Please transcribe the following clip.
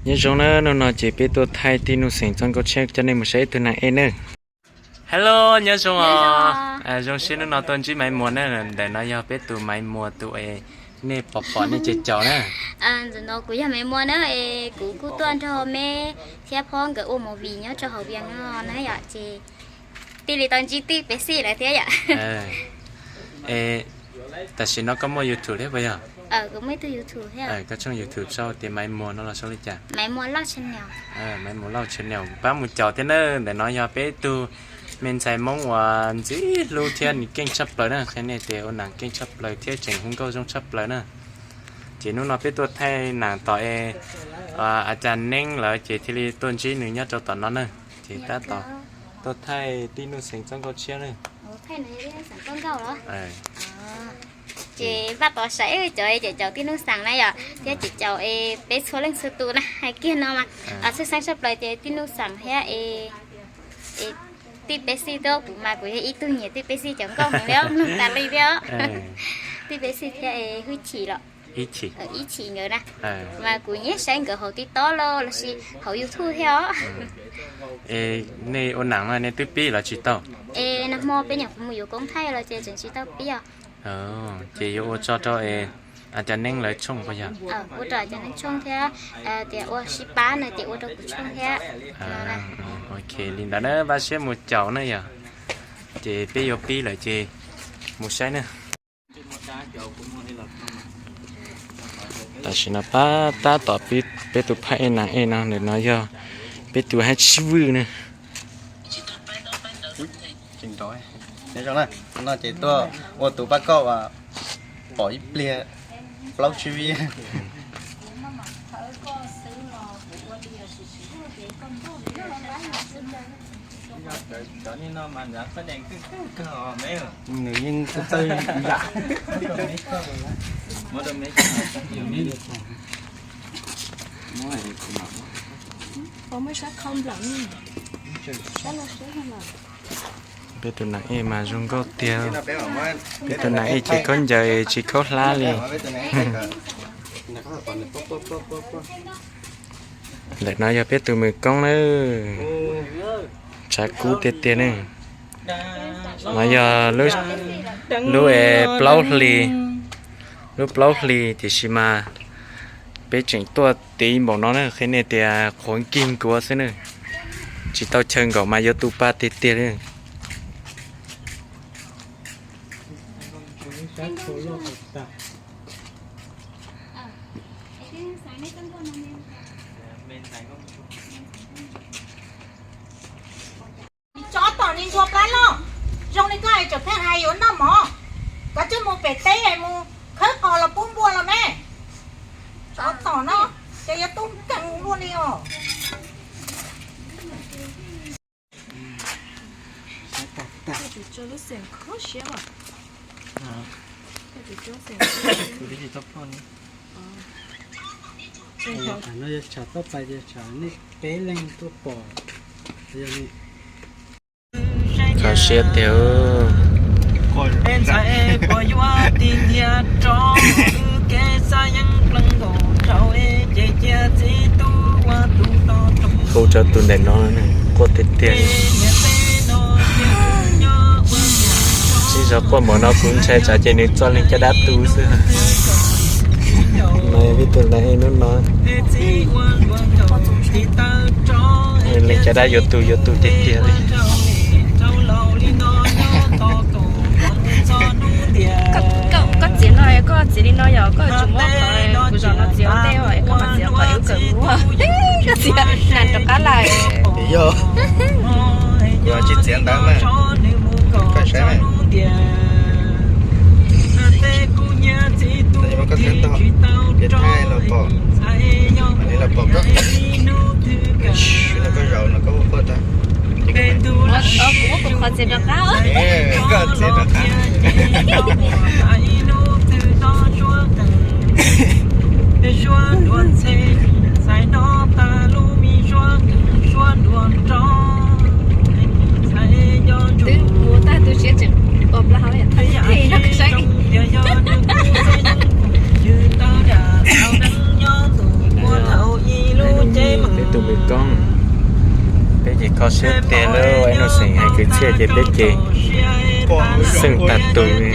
Nyob zoo na, hnub no ces peb tuaj thaij tib Nuj Xeem txoj nkauj tshiab coj nej mus saib ib tug nas ej na. Hello, nyob zoo os. Zoo siab hnub no tuaj ntsib Maiv Muas na, ntawm no yog peb tus Maiv Muas tus es nej pom pom nej caum caum na. Ntawm no kuv yog Maiv Muas na, es kuv kuj tuaj nrog Meb thiab Phob nkawd ua movie nyob rau hauv Vias no na yom, ces thiaj li tau ntsib tij Peb Xij lawv thiab yom. Tam sim no koj muaj YouTube thiab puas yog? Koj tshooj YouTube sau tias Maiv Muas no los sau li cas? Maiv Muas Lauj channel, pab mus caum thiab na. Ntawm no yog peb tug me ntxhais Hmoob uas ntxim hlub thiab nws keej tshaj plaws na, qhia nej tias ua nas keej tshaj plaws thiab tseem hu nkauj zoo tshaj plaws na. Ces hnub no peb tuaj thaij nas tom es a cas Neeb lawv ces thiaj li tuaj ntsib nws nyob rau tom no na. Ces tab tom tuaj thaij tib Nuj Xeem txoj nkauj tshiab na. Ces npaj tau saib cov caum caum tib Nuj Xeem na yom, thiab caum caum es peb txhua leej txhua tus na hais kiag no mas txhawj xeeb tshaj plaws ces tib Nuj Xeem thiab es tij Peb Xij tuaj, kuv mas kuv yog ib tug nyiam tij Peb Xij cov nkauj heev li os, mloog tas li thiab. Tij Peb Xij thiab es Hwj Chim los, Ib Chim nkawd na, mas kuv nyiam saib nkawd hauv TikTok los lossis hauv YouTube thiab os. Nej ua nas no nej twb pib los tsis tau? Es nag hmo peb nyuam qhuav mus yuav koob thaij los ces tseem tsis tau pib os. Ces yuav ua tso rau es a cas Neeb lawv tshooj puas yog? Ua rau a cas Neeb tshooj thiab tias ua sib pab no ces ua rau kuv tshooj thiab. Ok, li ntawd na, npaj siab mus caum na yom. Ces peb yuav pib lawm ces mus saib na. Tam sim no pab tab tom pib peb tus phaj ej nas ej no, ntawm no yog peb tus hab tsib vwj na. No ces tuaj ua tus pab koj pom ib pliag plaub tsib vib. Nws yeej txawj yam. Peb tus nas ej mas zoo nkauj tiag. Peb tus nas ej ces khaub ncaws tsis khaub hlab li. Ntawm no yog peb tus mws koob na. Tshav kub tiag tiag ne. No yog lub es plaub hlis, lub plaub hlis tiam sis mas peb tseem tuaj tiv npaum no na, qhia nej tias qhuav nkig nkuav xwb na. Tsis tau chaw nkaum mas yuav tu pa tiag tiag li. Tsov tom li ntsua plab loj, zoo li koj es tseem pheej hais yuav noj mov. Koj coj mus pem teb es mus khawb qos los pub npua los me. Tsov tom no ces yuav tub nkeeg luaj li os. Kho siab tiag. Hu rau tus ntawm no quaj tiag tiag. Sib zog quaj npaum no kuv ntshai tsam ces nws txoj leeg caj dab tu xwb. Mas peb tus nas ej hnub no, leeg caj dab yuav tu yuav tu tiag tiag li. Koj txiav no, koj txiav li no yog koj yuav tsum muab qhov kuv zom no txiav ua ntej es koj mam txiav qhov uas kawm mus. Koj txiav nas rov qab lawm. Yog, kuv tsis txiav ntawd mas, koj saib mas. Koj txiav tau, ces thaij los pom, mam li los pom koj. Koj zaum no koj ua quaj tag. Kuv muab kuv qhov txiav rov qab. Koj txiav rov qab. Twb mus tag tus siab tseem ua plaub hau yam thaj no saib. Koob, peb ces kho siab tiag lauj, ib nuj xeem hais kwv txhiaj ces peb ces xeej tag tus li.